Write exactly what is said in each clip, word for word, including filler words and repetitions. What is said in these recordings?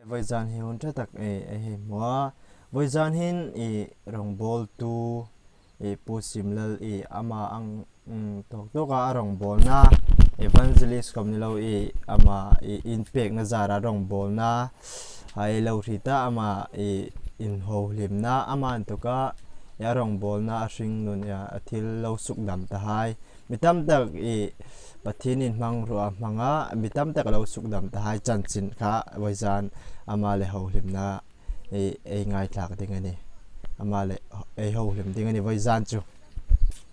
Vawizan hi hun ṭha tak ei, ei hei hmu a. Vawizan hin ei rawngbawltu ei Pu Simlal ei ama ang, mm, tawk tawka a rawngbawlna, evangelist khom ni lo ei ama ei inpekna zara rawngbawlna, a ei lo hriet a ama ei inhohlimna, ama inthawka ei a rawngbawlna a hringnun a thil lo sukdam ta hai. Mi tam tak ei Pathienin hmangruo a hmang a, mi tam tak lo sukdam ta hai chanchin kha vawizan ama le hohlimna ei, ei ngaithlak ding a nih. Ama le ei hohlim ding a nih vawizan chu.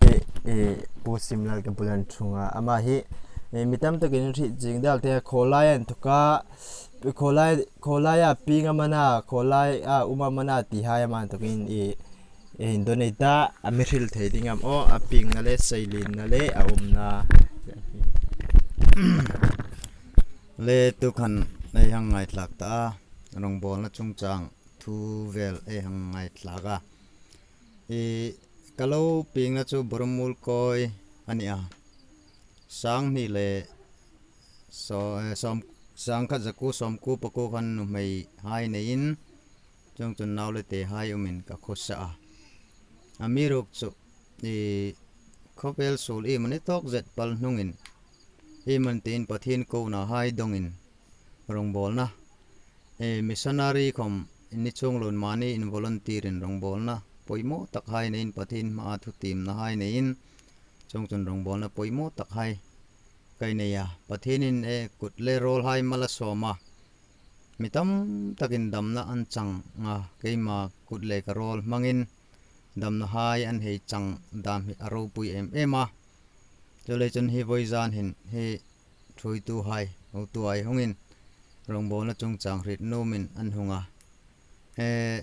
Ei, ei Pu Simlal ka bula inthung a, ama hi ei mi tam takin hriet zing dal te khawlai inthawka, khawlai, khawlaia pieng a man a, khawlaia um a man a ti hai ama inthokin ei, ei hin donate a, a mi hril thei ding am aw, a piengna le seilinna le a umna. Le tu khan ei hang ngaithlak ta a, rawngbawlna chungchang thu vel ei hang ngaithlak a. Ei ka lo piengna chu Boromul Kawi a nih a. Sang hni le saw-, eh, sawm, sangkhat zakuo sawmkuo pakuo khan nuhmei hai neiin, chuongchun nau le te hai umin ka khawsa a. Amiruokchu ei khawvel suol ei mani tawk zet pal hnungin, ei man tiin Pathien kona hai dongin rawngbawlna, ei missionary khom ni chuong loin mani in volunteer in rawngbawlna poimaw tak hai neiin, Pathien hmaa thutiemna hai neiin, chuongchun rawngbawlna poimaw tak hai ka nei a. Pathienin ei kut le rawl hai mal a sawm a. Mi tam takin damna an chang a, keima kut le ka rawl hmangin damna hai an hei chang dam hi a ropui em em a. Chuleiin chun hi vawizan hin hi thuoitu hai, hotu hai hungin rawngbawlna chungchang hriet nuomin an hung a. Eh,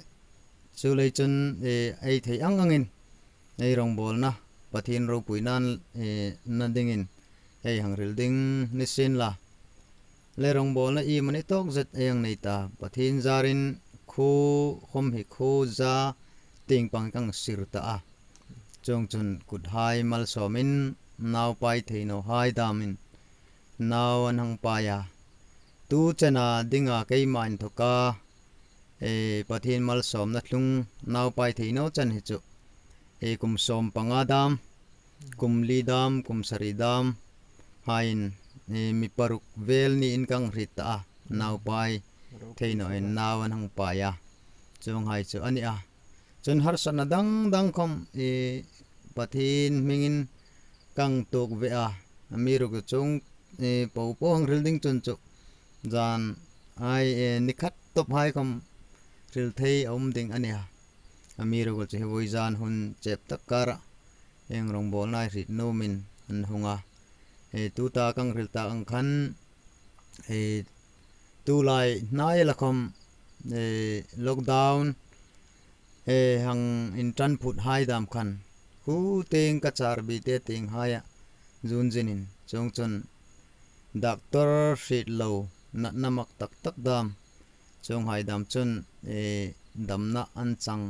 chuleiin chun, eh, ei thei ang angin ei rawngbawlna Pathien ropuina, eh, na dingin ei hang hril ding ni sien la. Le rawngbawlna ei mani tawk zet ei hang nei ta, Pathien zarin khuo khom hi khuo za tieng pang ka hang sir ta a. Chuongchun kut hai mal sawmin, naupai thei naw hai damin nau an hang pai a. Tu chena dinga keima inthawka, eh, Pathien malsawmna tlung naupai thei naw chen hi chu, eh, kum sawm panga dam, kum li dam, kum sari dam haiin, eh, mi paruk vel niin ka hang hriet ta a, naupai thei nawin nau an hang pai a. Chuong hai chu a ni a. Chun harsatna dang dang khom, eh, Pathien hmingin ka hang tuok ve a. Amiruokchu chuong, eh, po po hang hril ding chun chu zan ai, eh, ni khat tawp hai khom hril thei a um ding a ni a. Amiruokchu hi vawizan hun chep tak kara ei rawngbawlna hriet nuomin an hung a. Eh, tuta ka hang hril ta ang khan, eh, tulai hnai la khom, eh, lockdown, eh, hang inṭan phut hai dam khan, khu tieng ka char bi te tieng haia zun zinin, chuongchun doctor hriet lo natna mak tak tak dam, chuong hai dam chun, eh, damna an chang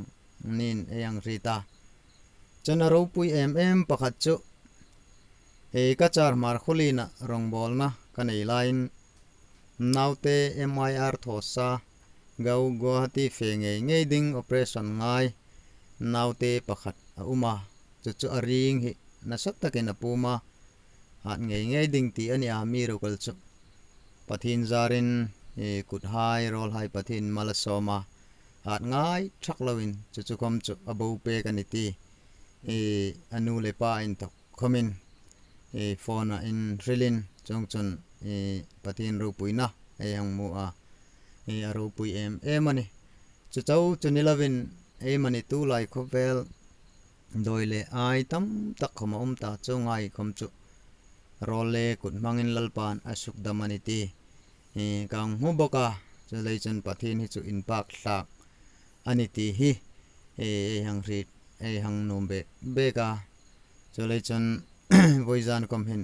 niin ei hang hriet a. Chun a ropui em em pakhat chu, eh, ka char Hmarkhawlien-a rawngbawlna ka nei laiin, naute M I R thaw sa, Gau-, Guwahati fe ngei ngei ding operation ngai naute pakhat a um a. Chu chu a ring hi nasa takin a pum a, hat ngei ngei ding ti a ni a, amiruokchu Pathien zarin, eh, kut hai, rawl hai Pathien mal a sawm a, hat ngai thak loin chu chu khom chu a bo pek a ni ti, eh, a nu le pa inthawk khomin, eh, phone-a inhrilin chuongchun, eh, Pathien ropuina ei hang hmu a, eh, a ropui em em a nih. Chu chau chu ni lovin, ei mani tulai khawvel dawi le ai tam tak khom a um ta, chuong hai khom chu rawl le kut hmangin Lalpan a sukdam a ni ti, eh, ka hang hmu bawk a. Chuleiin chun Pathien hi chu inpakthlak a ni ti hi, eh, ei hang hriet, ei hang nuom bek bek a. Chuleiin chun vawizan khom hin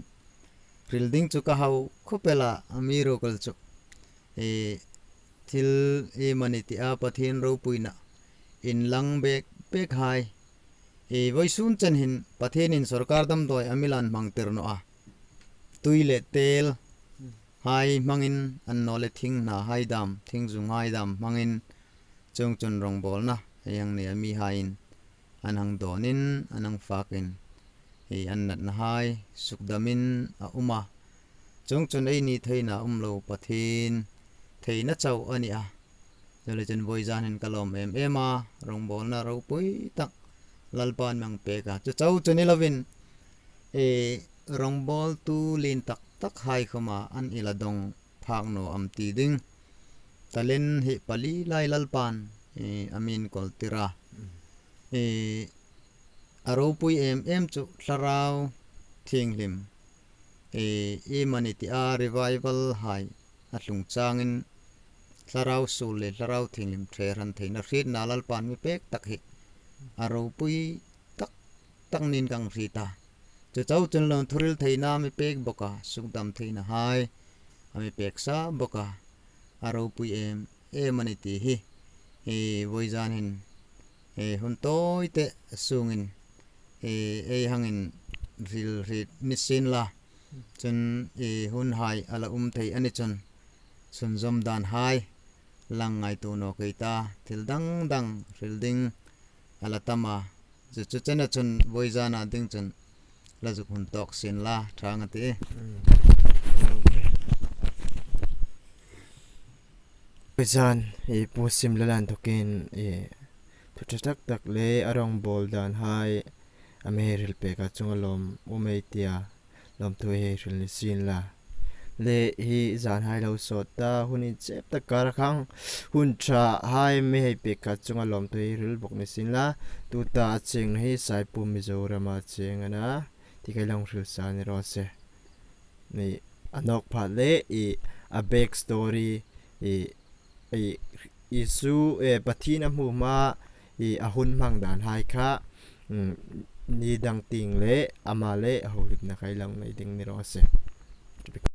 hril ding chu ka hau khawp el a, amiruokchu, eh, thil ei mani tia Pathien ropuina inlang bek bek hai, eh, vawisun chen hin Pathienin sawrkar damdawi a mi la hmangtir naw a. Tui le tel, hai hmangin, an naw le thing hna hai dam, thing zung hai dam hmangin, chuongchun rongbawlna ei hang nei a, mihaiin an hang dawnin, an hang fakin, hi an natna hai sukdamin a um a. Chuongchun ei ni theina um lo Pathien theina chau a ni a. Chuleiin chun vawizan hin ka lawm em em a, rongbawlna ropui tak Lalpan mi hang pek a. Chu chau chu ni lovin, e, rongbawltu lien tak tak hai khawma an i la dawng phak naw am ti ding. Talent hi pali lai Lalpan, e, a mi inkawltir a. E, a ropui em em chu Thlarau Thienghlim, e, iemani tia revival hai a tlung changin Thlarau suol le Thlarau Thienghlim ṭhe hran theina hrietna Lalpan mi pek tak hi a ropui tak tak niin ka hriet a. Chu chau chun lawm thuhril theina mi pek bawk a, sukdam theina hai a mi pek sa bawk a, a ropui em em a ni ti hi, e, vawizan hin, e, hun tawi te sungin, e, ei hang inhril hriet ni sien la. Chun, e, hun hai a la um thei a ni chun, sunzawm dan hai lang ngaituo naw kei ta, thil dang dang hril ding a la tam a. Chu chu chena chun vawizana ding chun la zuk hun tawk sien la, ṭha ang a ti. Vawizan, e, Pu Simlala inthokin, e, thu ṭha tak tak le a rongbawl dan hai a mi hei hril pek a chunga lawm um ei tia lawmthu hei hril ni sien la. Le hi zan hai lo sawt ta, hun inchep tak kara khang hun ṭha hai mi hei pek kha chunga lawmthu hei hril bawk ni sien la. Tuta a chengna hi Saipum Mizorama cheng a na, ti ka hang hril sa ni raw se. Ni a nawk phat le i a back story, i, i Isu, e, Pathien a hmu hma, i a hun hmang dan hai kha, mm, ni dang tieng le ama le a holimna kha ei hang nei ding ni raw se.